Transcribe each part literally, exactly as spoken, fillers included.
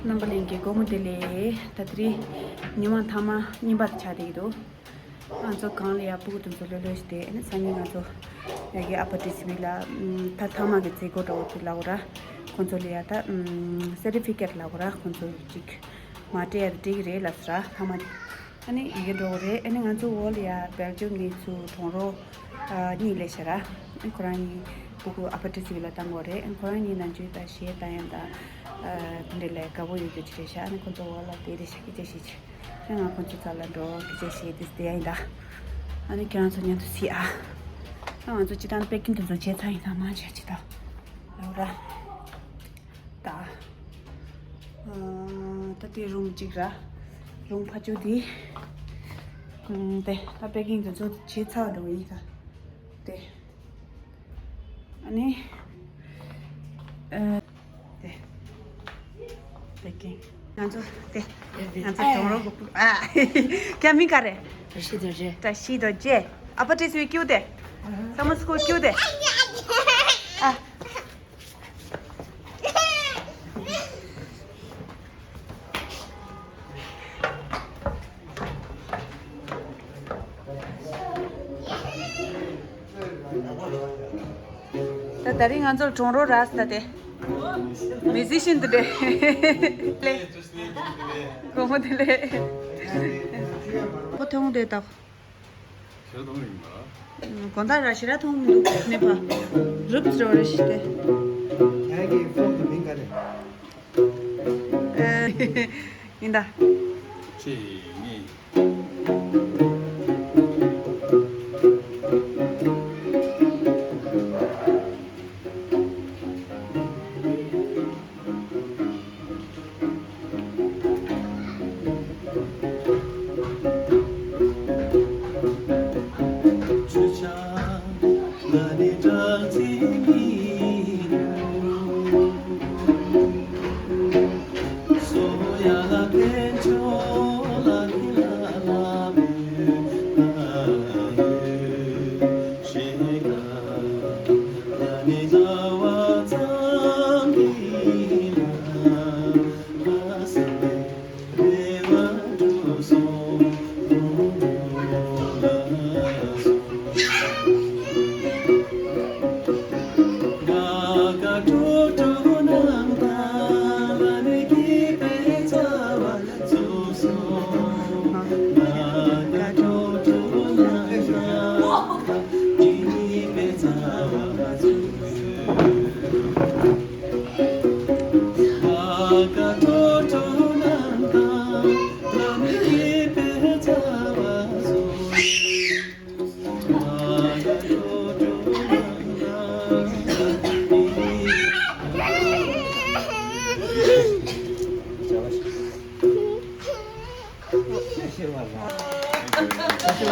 རྣམ་པ་ལྷན་རྒྱས་སྒོ་མོ་བདེ་ལེགས། ད་དེ་རིང་ཉི་མ་མཐའ་མ་གཉིས་པ་ཆགས་བསྡད་ཀྱི་འདུག་ང་ཚོ་གང་ལ་ཡ་སྤུ་གུ་དེ་ཚོ་ལྷོད་ལྷོད་ཞིག་བསྡད། ཨ་ནི་སང་ཉིན་ང་ཚོ་ཡ་གི་ཨ་ཕ་ཊི་སི་བི་ལ་ད་མཐའ་མ་གི་མཛད་སྒོ་འདྲ་བོ་དེ་ལབ་དགོས་ར། ཁོང་ཚོ་ལ་ཡ་ད་སེར་ཊི་ཕི་ཀེཊ་ལབ་དགོས་ར། ཁོང་ཚོ་ཅིག་མ་སྤྲད་ཡ་དེ་སྤྲད་ཀྱི་རེད་ལབ་སོང་ར། མཐའ་མ་ཨ་ནི་ཡི་གེ་འགྲོ་གི་རེད། ཨ་ནི་ང་ཚོ་འོག་ལ་ཡ་སྦེལ་ཇམ་ནས་ཚུར་གྲོང་རོགས་གཉིས་སླེབས་ཤག་ར། ཁོ་རང་གཉིས་སྤུ་གུ་ཨ་ཕ་ཊི་སི་བི་ལ་བཏང་གི་རེད། ཁོ་རང་གཉིས་ནང་ཆོས་དང་གཞས་བཏང་ཡ་དང་དེ་འདྲ་ལས་དགའ་པོ་ཡོད་རྒྱུ་ཅིག་རེད་ཤག་ཨ་ནི་ཁོ་ཚོ་འོག་ལ་བསྡད་རེད་ཤག་སྐད་ཆ་བཤད་ཅིག་ཨ་ང་ཁོ་ཚོ་རྩ་ལ་འགྲོ་སྐད་ཆ་བཤད་དེ་བསྡད་ཡ་ཡིན་ད། ཨ་ནི་ཁྱེད་རང་ཚོ་མཉམ་དུ་གཟིགས་ཨ། ཨ་ང་ཚོ་སྤྱི་བཏང་པེ་ཀིང་དེ་ཚོ་བྱས་ཚར་ཡིན་ད། མང་ཆེ་ཅིག་ད་ལོ་ར། ད། ཨ། ད་དེ་རུམ་གཅིག་ར། རུམ་ཕ་ཆོ་དེ། ཨུམ། དེ་ད་པེ་ཀིང་དེ་ཚོ་བྱས་ཚར་འགྲོ་ཡིན་ད། དེ། ཨ་ནི། ཨ། དེ། པེ་ཀིང་། ང་ཚོ་དེ། ང་ཚོ་གྲོང་རོགས་གི་སྤུ་གུ། ཨ། ཁྱེད་མིང་ག་རེ། བཀྲ་ཤིས་རྡོ་རྗེ། བཀྲ་ཤིས་རྡོ་རྗེ། ཨ་ཕ་ཊི་སི་བི་ཀྱུ་དེ། སམ་མར་སི་ཀུལ་ཀྱུ་དེ། ཨ། ད་དེ་རིང་ང་ཚོར་གྲོང་རོགས་རག་སོང་ད། དེ་མིའུ་ཟི་ཤན་དེ་འདྲ་སླེབས། སྒོ་མོ་བདེ་ལེགས། ཁོ་མཐོང་དེ་ད། ཞེ་དྲག་མཐོང་གི་མ་རེད། དགོང་དག་ར་ཞེ་དྲག་མཐོང་མི་འདུག་ནས་པ། རུབ་ཙམ་རེད་ཤི་སྟེ། ཁྱེད་ཀྱི་ཕོན་གྱི་མིང་ག་རེ། ཨེ། ཡིན་ད། གཅིག་གཉིས།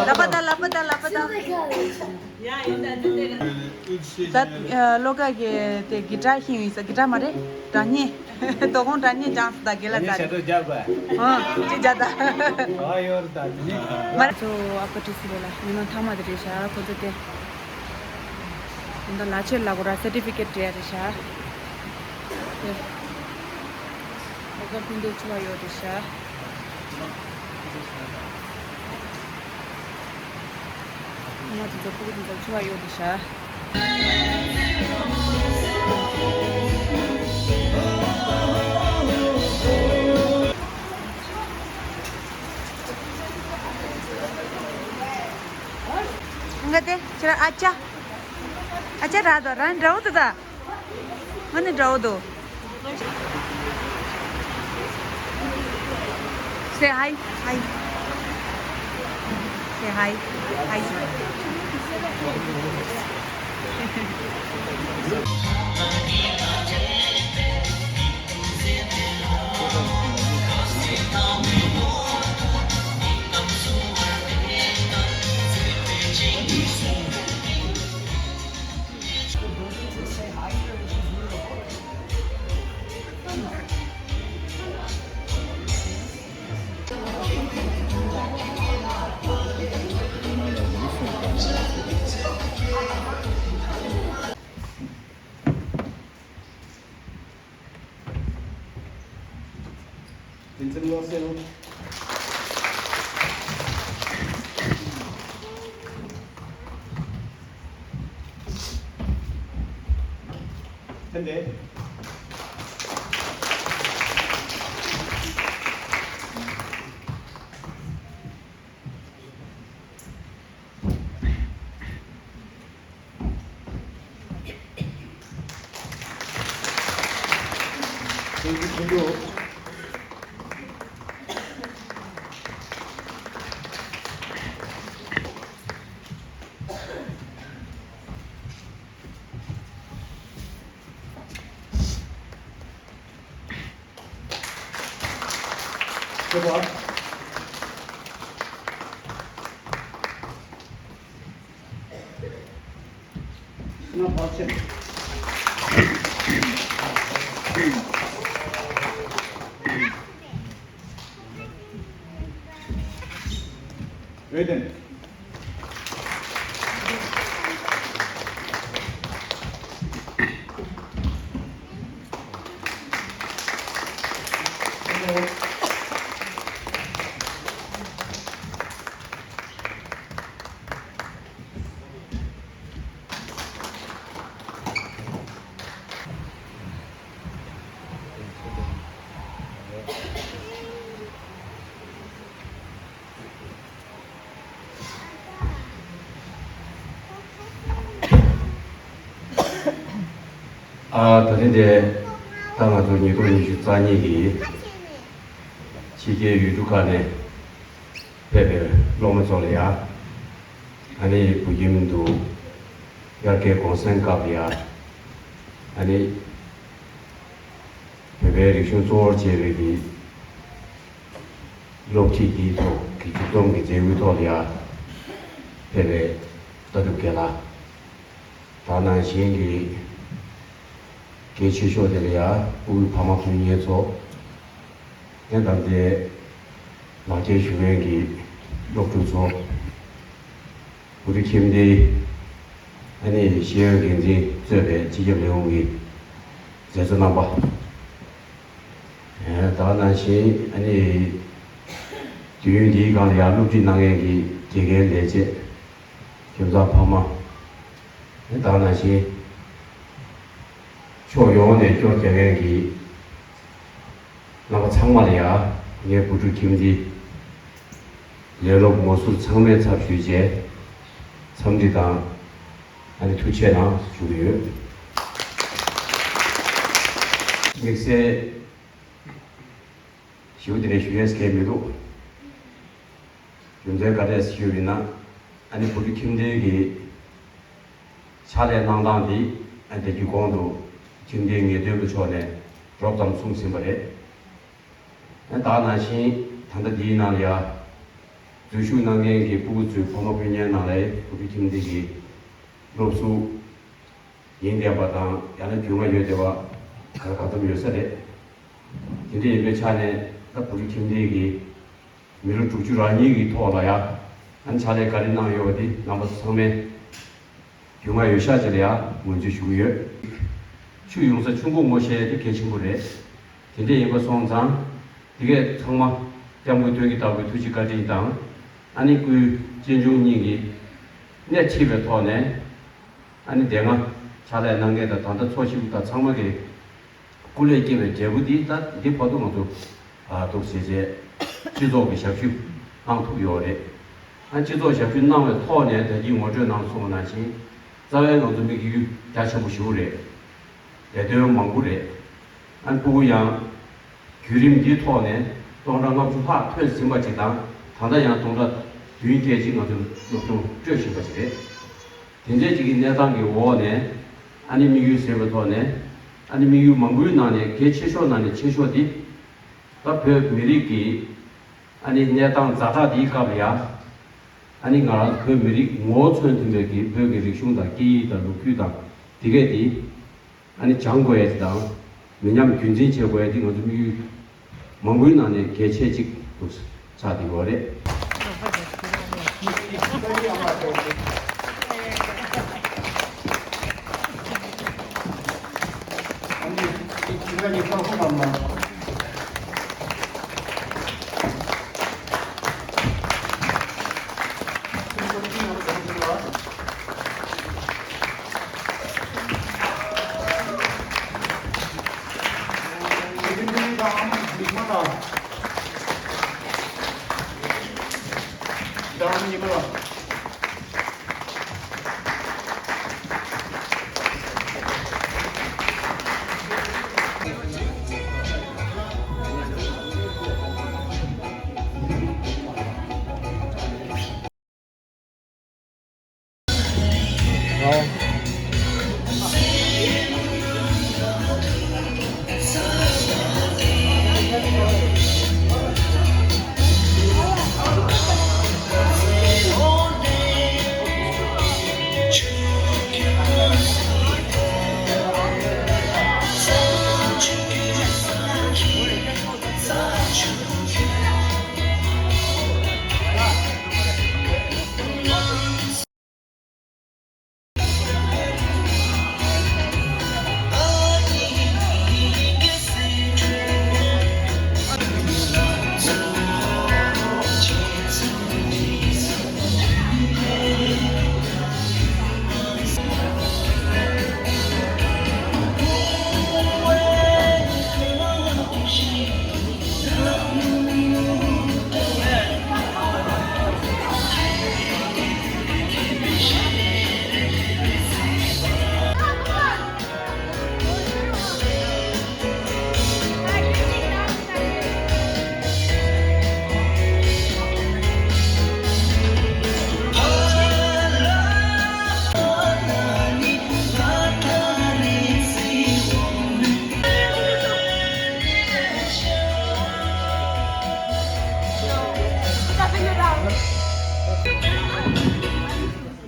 ལབ་པ་ད། ལབ་པ་ད། ལབ་པ་ད། ད་ཨ་བློ་དགའ་གི་དེ་གི་ཊར་ཤིང་ཡིན་ས། གི་ཊར་མ་རེད། སྒྲ་སྙན། དོ་དགོང་སྒྲ་སྙན་སྦྱངས་སོང་ད། དགེ་ལ་ཨ་ནི་ཟ་ཞབས་བྲོ་རྒྱག་པ། ཨ་ཅི་བྱ་ད། ཨ་ཡོར་ད་དེ་ནི། མ་རེད། ཚོ་ཨ་ཁུ་ཁྲི་སི་ལོ་ལ་ཉི་མ་མཐའ་མ་དེ་རེད་ཤག་ཁོ་ཚོ་དེ། ད་ལག་ཁྱེར་ལ་གོ་ར་སེར་ཊི་ཕི་ཀེཊ་སྤྲད་ཡ་རེད་ཤག་དེ། ཨ་ཁུ་ཕུན་ཚོགས་ཕྱུ་པ་ཡོད་རེད་ཤག་ང་ཚོ་ཚོ་ཕྲུ་གུ་དེ་ཚོ་ཕྱུ་པ་ཡོད་རེད་ཤག་ང་དེ་ཁྱེད་རང་ཨ་ཅག་ཨ་ཅག་རག་དོ། རང་འདྲ་བོ་དེ་ད། ང་ནི་འདྲ་བོ་འདུག Say hi, hi. Say hi, hi. བསྟན་འཛིན་བློ་གསལ། ཕན་བདེ། འོས་འདེམས། ཨ། ད་ཐེངས་དེ་ད་ང་ཚོ་ཉིས་སྟོང་ཉི་ཤུ་རྩ་གཉིས་ཀྱི་ཕྱི་རྒྱལ་ཡུལ་གྲུ་ཁག་ནས་ཕེབས་པའི་སློབ་མ་ཚོ་ལ་ཡ། ཨ་ནི་བོད་ཁྱིམ་དུ་དབྱར་ཁའི་གུང་སེང་སྐབས་ལ་ཡ། ཨ་ནི་བོད་པའི་རིག་གཞུང་གཙོ་བོར་བྱས་པའི་གི་སློབ་ཁྲིད་འདིའི་ཐོག་གི་མཇུག་སྡོམ་གྱི་མཛད་སྒོའི་ཐོག་ལ་ཡ་ཕེབས་པའི་ལྟ་གྲུབ་རྒན་ལགས། ད་ནང་བཞིན་གྱི་གལ་ཆེ་ཤོས་དེ་ལ་ཡ་སྤུ་གུའི་ཕ་མ་སྤུན་ཉེ་ཚོ། ཡང་དམ་དེ་ལག་འཁྱེར་ཞུ་མཁན་གྱི་སློབ་ཕྲུག་ཚོ། བོད་ཕྲུག་ཁྱིམ་སྡེའི་ཨ་ནི་ཤེས་ཡོན་འགན་འཛིན་གཙོས་པའི་སྤྱི་ཁྱབ་ལས་ཁུངས་ཀྱི་མཛད་གཙོ་རྣམ་པ། ད་ག་ནང་བཞིན་ཨ་ནི་དུས་ཡུན་འདིའི་སྒང་ལ་ཡང་སློབ་ཁྲིད་གནང་མཁན་གྱི་དགེ་རྒན་ལས་བྱེད། ཁྱིམ་ཚང་ཕ་མ། ད་ག་ནང་བཞིན་ཕྱོགས་ཡོངས་ནས་སྐྱོར་རྒྱག་མཁན་གྱི་རྣམ་པ་ཚང་མ་ལ་ཡང་ངས་བོད་ཕྲུག་ཁྱིམ་སྡེའི་ལས་སློབ་ངོ་སོ་ཚང་མའི་ཚབ་ཞུས་བྱས་འཚམས་འདྲི་དང་ཨ་ནི་ཐུགས་རྗེ་གནང་ཞུ་གི་ཡོད། དམིགས་བསལ་ཞུ་དེ་འདྲ་ཞུ་ཡས་གལ་མི་འདུག་རྒྱུ་མཚན་ག་རེ་ཞུ་ཡིན་ན། ཨ་ནི་བོད་ཕྲུག་ཁྱིམ་སྡེ་གི་ཕྱག་ལས་གནང་སྟངས་འདི་ཨ་ནི་དེ་རྒྱུན་གོང་དུ་ཁྱིམ་སྡེའི་ངེས་སྟོན་པ་མཆོག་ནས་རོབ་ཙམ་གསུངས་ཟིན་པ་རེད། ཨ་ནི་ད་ག་ནང་བཞིན་ད་ལྟ་འདིའི་ནང་ལ་ཡ་འཛུལ་ཞུགས་གནང་མཁན་གྱི་སྤུ་གུ་ཚོའི་ཕ་མ་སྤུན་ཉེ་ནང་ལ་བོད་ཕྲུག་ཁྱིམ་སྡེ་གི་སློབ་ཟུར་ཡིན་བསྡད་པ་དང་ཡང་ན་རྒྱུས་མངའ་ཡོད་བསྡད་པ་ག་ག་ཙམ་ཡོད་ས་རེད། དེ་འདྲ་ཡིན་པའི་ཆ་ནས་ད་བོད་ཕྲུག་ཁྱིམ་སྡེ་གི་མི་ལོ་དྲུག་ཅུ་རེ་གཉིས་ཀྱི་ཐོག་ལ་ཡ་ཨ་ནི་ཕྱག་ལས་ག་རེ་གནང་ཡོད་པ་དེ་རྣམ་པ་ཚོ་ཚང་མས་རྒྱུས་མངའ་ཡོད་ཤག་ཅིག་ལ་ཡ་ངོས་འཛིན་ཞུ་གི་ཡོད། ཆུ་ཡོང་ས་ཆུ་མགོ་ངོ་ཤེས་དེ་གལ་ཆེན་པོ་རེད། དེ་འདྲ་ཡིན་པ་སོང་ཙང་དེ་གས་ཚང་མ་སྐྱབས་མགོན་སྟོན་ཁ་བདག་པོའི་ཐུགས་རྗེ་བཀའ་དྲིན་དང་ཨ་ནི་སྐུའི་གཅེན་གཅུང་གཉིས་ཀྱིས་སྣེ་ཁྲིད་པའི་ཐོག་ནས་ཨ་ནི་དེ་སྔ་ཕྱག་ལས་གནང་མཁན་དང་ད་ལྟ་འཚོ་བཞིན་པ་དང་ཚང་མ་གི་སྐུ་ལས་སྐྱེས་པའི་འབྲས་བུ་འདི་ད་འདི་བར་དུ་ང་ཚོ་ཨ་འདུག་བྱས་བྱས་སྤྱི་ཚོགས་ཀྱི་ཞབས་ཞུ་གནང་ཐུབ་ཡོད་རེད། ཨ་སྤྱི་ཚོགས་ཞབས་ཞུ་གནང་བའི་ཐོག་ནས་ད་གིན་ངོ་སྤྲོད་གནང་སོང་བ་ནང་བཞིན་རྩ་བའི་ང་ཚོ་དམིགས་ཡུལ་རྒྱ་ཆེན་པོ་ཞིག་རེད། ལས་དོན་མང་པོ་རེད། ཨ་སྤུ་གུ་ཡང་བརྒྱུད་རིམ་འདིའི་ཐོག་ནས་སྟོང་ཕྲག་ལྔ་བཅུ་ལྷག་ཐོན་ཟིན་པ་ཅིག་དང་ད་ལྟ་ཡང་སྟོང་ཕྲག་བདུན་བརྒྱད་ཅིག་ང་ཚོས་སློབ་སྦྱོང་སྤྲོད་བཞིན་པ་ཞིག་རེད། དེ་འདྲའི་ཅིག་གི་གནས་སྟངས་ཀྱི་འོག་ནས་ཨ་ནི་དམིགས་ཡུལ་ཟེར་བའི་ཐོག་ནས་ཨ་ནི་དམིགས་ཡུལ་མང་པོའི་ནང་ནས་གལ་ཆེ་ཤོས་ནང་ནས་ཆེ་ཤོས་འདི་ད་བོད་མི་རིགས་ཀྱི་ཨ་ནི་གནས་སྟངས་ཛ་དྲག་འདིའི་སྐབས་ལ་ཡ་ཨ་ནི་ང་རང་བོད་མི་རིགས་ངོ་བོ་མཚོན་ཐུབ་པའི་གི་བོད་ཀྱི་རིག་གཞུང་དང་སྐད་ཡིག་དང་ལོ་རྒྱུས་དང་དེ་གས་འདི། ཨ་ནི་སྦྱང་དགོས་ཡ་དེ་དང་མི་ཉམས་རྒྱུན་འཛིན་བྱེད་དགོས་ཡ་དེ་ང་ཚོ་དམིགས་ཡུལ་མང་པོའི་ནང་ནས་གལ་ཆེ་གཅིག་ཏུ་ཆགས་བསྡད་ཡོད་རེད། ཨ་ནི་དེ་ག་ནི་ཁ་ཁོ་ལ་མ།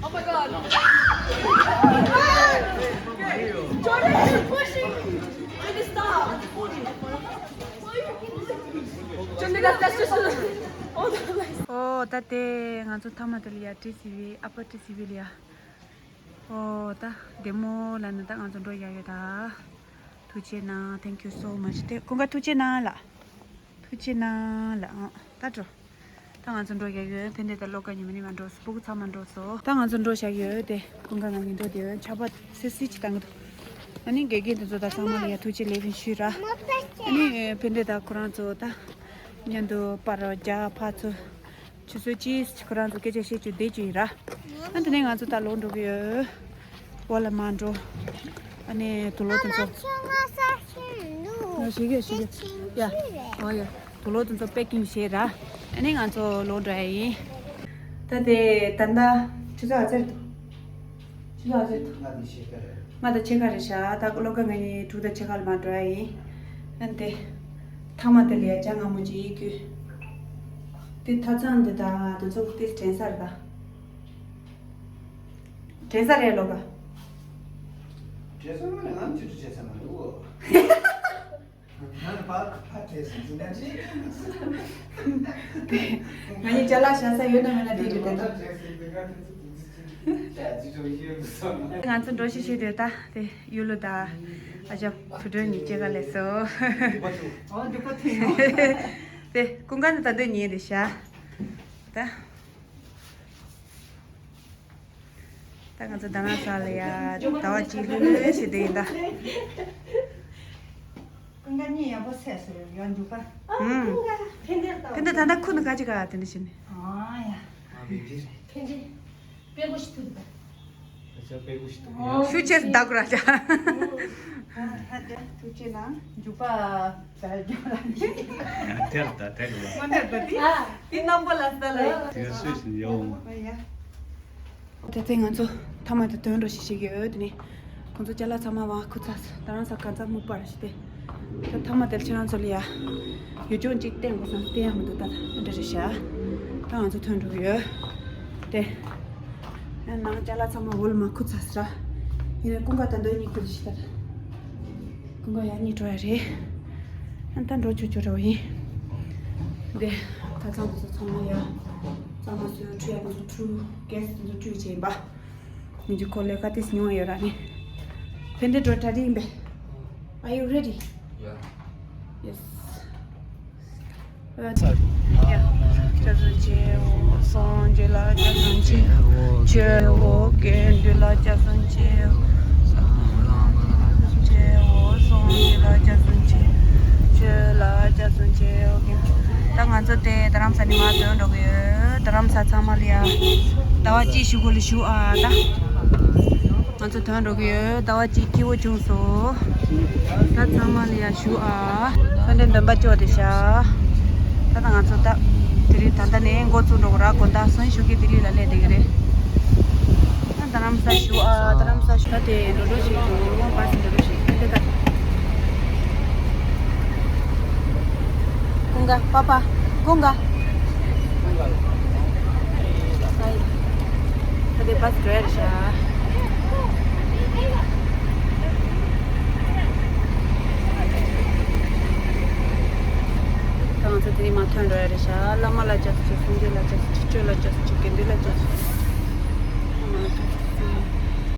Oh my god. Jordan, you're pushing me. I just stopped. Jordan, that's, that's just a, oh, that's ཨོ་ད་དེ་ང་ཚོ་མཐའ་མ་དེ་ལ་ཡ་བྲེལ་སི་བི་ཨ་ཕ་བྲེལ་སི་བི་ལ་ཡ། ཨོ་ད་བདེ་མོ་ལ་ནི་ད་ང་ཚོ་འགྲོ་ཡ་ཡོད་ད། ཐུགས་རྗེ་གནང་། Thank you so much. དེ་ཀུན་དགའ་ཐུགས་རྗེ་གནང་ལ། ཐུགས་རྗེ་གནང་ལ། ཨང་། ད་འགྲོ། ད་ང་ཚོ་འགྲོ་ཡ་ཡོད། ཕན་བདེ་དང་བློ་དགའ་ཉི་མ་ཉི་མ་འགྲོ། སྤུ་གུ་ཚང་མ་འགྲོ་སོང་། ད་ང་ཚོ་འགྲོ་བཞག་ཡོད་དེ། ཀུན་དགའ་ང་གཉིས་འགྲོ་དེ་ཆར་པ་སིལ་སིལ་ཅིག་བཏང་གི་འདུག་ཨ་ནི་དགེ་རྒན་དེ་ཚོ་ད་ཚང་མ་ལ་ཡ་ཐུགས་རྗེ་ལེགས་ཞུ་ར། ཨ་ནི་ཕན་བདེ་དང་ཁོ་རང་ཚོ་ད་མཉམ་དུ་པར་རྒྱག་ཕར་ཚུར། ཆུ་ཚོད་གཅིག་ཁོ་རང་ཚོ་སྐད་ཆ་བཤད་རྒྱུ་བསྡད་རྒྱུ་ཡིན་ར། ཨ་དེ་ནས་ང་ཚོ་ད་ལོག་འགྲོ་གི་ཡོད། འོ་ལ་མ་འགྲོ། ཨ་ནི་དུག་ལོག་དེ་ཚོ། ང་ཞིག་གི་ཞིག་གི། ཡ། འོ་ཡ། དུག་ལོག་དེ་ཚོ་པེ་ཀིང་བྱས་ར། ཨ་ནི་ང་ཚོ་ལོག་འགྲོ་ཡ་ཡིན། ད་དེ་ད་ལྟ་ཆུ་ཚོད་ག་ཚོད་རེད་འདུག་ཆུ་ཚོད་ག་ཚོད་རེད་འདུག་ལྔ་དང་ཕྱེད་ཀ་རེད། ལྔ་དང་ཕྱེད་ཀ་རེད་ཤག་ད་སློབ་གྲྭ་ང་གཉིས་དྲུག་དང་ཕྱེད་ཀ་ལ་མར་འགྲོ་ཡ་ཡིན། ཨ་ནི་དེ། ཐ་མ་དེ་ལ་ཡ་ཇ་མངར་མོ་ཅིག་གྱོན། དེ་ཐབ་ཚང་འདི་དང་དེ་ཚོ་དེ་དྲན་ས་རེད་ད། དྲན་ས་རེད་ལོ་ག་དྲན་ས་མ་རེད། ང་ཅི་དྲན་ས་མ་རེད་འོ། ང་ནི་ཕར་ཕར་དྲན་ས་ཟིན་ན་ཅི། ང་གཉིས་ཅ་ལག་བཞག་ས་ཡོད་ན་མེད་ན་དེ་རེད་ད། ང་ཚོ་འགྲོ་ཤེས་ཤེས་དེ་ད་དེ་ཡུལ་ལོ་ད་ཨ་ཅག་བུ་ཕྲུག་གཉིས་སྐྱེས་ཀ་ལས་སོ། ཨོ་འདི་པོ་ཐུ་ཡོང་། དེ་ཀུན་དགའ་ནི་ད་དུས་ཉལ་དེ་ཤ། ད། ད་ང་ཚོ་ད་ན་ས་ལ་ཡ་ཟླ་བ་གཅིག་ལྷོད་ལྷོད་བྱེད་དེ་ཡིན་ད། ཀུན་དགའ་གཉིད་ཡག་པོ་སད་སོང་ཡོད་འདུག་པ། ཨུམ། ཕན་བདེ་ད་ད་ད་ཁུ་ནི་ག་ཅི་ག་དེ་འདྲ་བྱེད་ནི། ཨ་ཡ། ཕན་བདེ། པེ་གོ་ཤི་ཐུབ་ད། ཤུ་ཆེར་བདག་ར་ཅ། ཐུགས་རྗེ་གནང་། འཇུག་པ་བལ་རྒྱག་ལ་ནི། དེར་ད་དེར་ལ། མ་དེར་ད་དེ། དེ་རྣམ་པ་ལ་ས་ལ་ཡ། དེ་སུས་ཡོང་། ཨ་ཡ། དེ་ཚེ་ང་ཚོ་མཐའ་མ་དེ་དོན་འགྲོ་ཞིག་བྱེད་ཀྱི་ཡོད་དེ་ནི། ཁོང་ཚོ་ཅ་ལག་ཚང་མ་བ་ཁུ་ཚ་ད་རང་ས་ག་ཚ་སྨུག་པར་ཞིག་སྟེ། ད་མཐའ་མ་དེར་ཁྱེད་རང་ཚོ་ལ་ཡ། ཡུལ་ལྗོངས་གཅིག་བསྟན་དགོས་བསམ་བསྟན་ཡ་མི་འདུག་ད་ད་འདྲ་རེད་ཤག་ད་ང་ཚོ་ཐོན་འགྲོ་གི་ཡོད། དེ། ནང་ཅ་ལག་ཚང་མ་འོལ་མ་ཁུ་ཚ་ས་ར། ཡིན་ན་ཀུན་དགའ་ད་འདོད་གཉིས་ཁུ་ཚ་ཞིག་ད་ད། ཀུན་དགའ་ཡ་གཉིས་འགྲོ་ཡ་རེད། ཨ་ད་འགྲོ་ཆོག་ཆོག་འདྲ་བོ་ཡིན། དེ། ད་ཚང་དེ་ཚོ་ཚང་མ་ཡ། ཚང་མ་སུ་འཁྲུ་ཡ་དེ་ཚོ་འཁྲུ། གེ་སི་དེ་ཚོ་འཁྲུ་བྱས་ཡིན་པ། ཉིན་གཅིག་ཁོ་ལས་ཀ་ཏིས་ཉུང་བ་ཡོད་ར་ནི། ཕན་བདེ་འགྲོ་གྲ་སྒྲིག་ཡིན་པས། Are you ready? Yeah. Yes. ཡ། བྱ་སོང་བྱེའོ་སོང་བྱེ་ལ་བྱ་སོང་བྱེའོ་བྱེའོ་གན་དུ་ལ་བྱ་སོང་བྱེའོ་བྱེའོ་སོང་བྱེ་ལ་བྱ་སོང་བྱེ་བྱེ་ལ། ད་ང་ཚོ་དེ་རྡ་རམ་ས་ནས་མར་ཐོན་འགྲོ་གི་ཡོད། རྡ་རམ་ས་ཚང་མ་ལ་ཡ། ཟླ་བ་གཅིག་གཞུག་གུ་ལ་བཞུགས་ཨ་ད། ང་ཚོ་ཐོན་འགྲོ་གི་ཡོད། ཟླ་བ་གཅིག་སྐྱིད་པོ་བྱུང་སོང་། ད་ཚང་མ་ལ་ཡ་བཞུགས་ཨ། ས་འདྲེན་འདོན་པ་ཅོག་དེ་ཤ། ད་ད་ང་ཚོ་ད། དེ་རིང་ད་ལྟ་ནས་འགོ་བཙུགས་འགྲོ་གི་ར། དགོང་དག་སང་ཞོགས་ཀྱི་ལྡི་ལི་ལ་སླེབས་བསྡད་ཀྱི་རེད། ད་རྡ་རམ་ས་བཞུགས་ཨ། རྡ་རམ་ས་བཞུགས་ཨ། དེ་འགྲོ་འགྲོ་ཞིག་འདུག་བ་སི་འགྲོ་འགྲོ་ཞིག་དེ་ད། ཀུན་དགའ་པ་པ། ཀུན་དགའ། ད་དེ་བ་སི་འགྲོ་ཡ་རེད་ཤག་ད་ང་ཚོ་དེ་རིང་མར་ཐོན་འགྲོ་ཡ་རེད་ཤག་བླ་མ་ལ་ཅག་ཅིག་སངས་རྒྱས་ལ་ཅག་ཅིག་ཆོས་ལ་ཅག་ཅིག་དགེ་འདུན་ལ་ཅག་ཅིག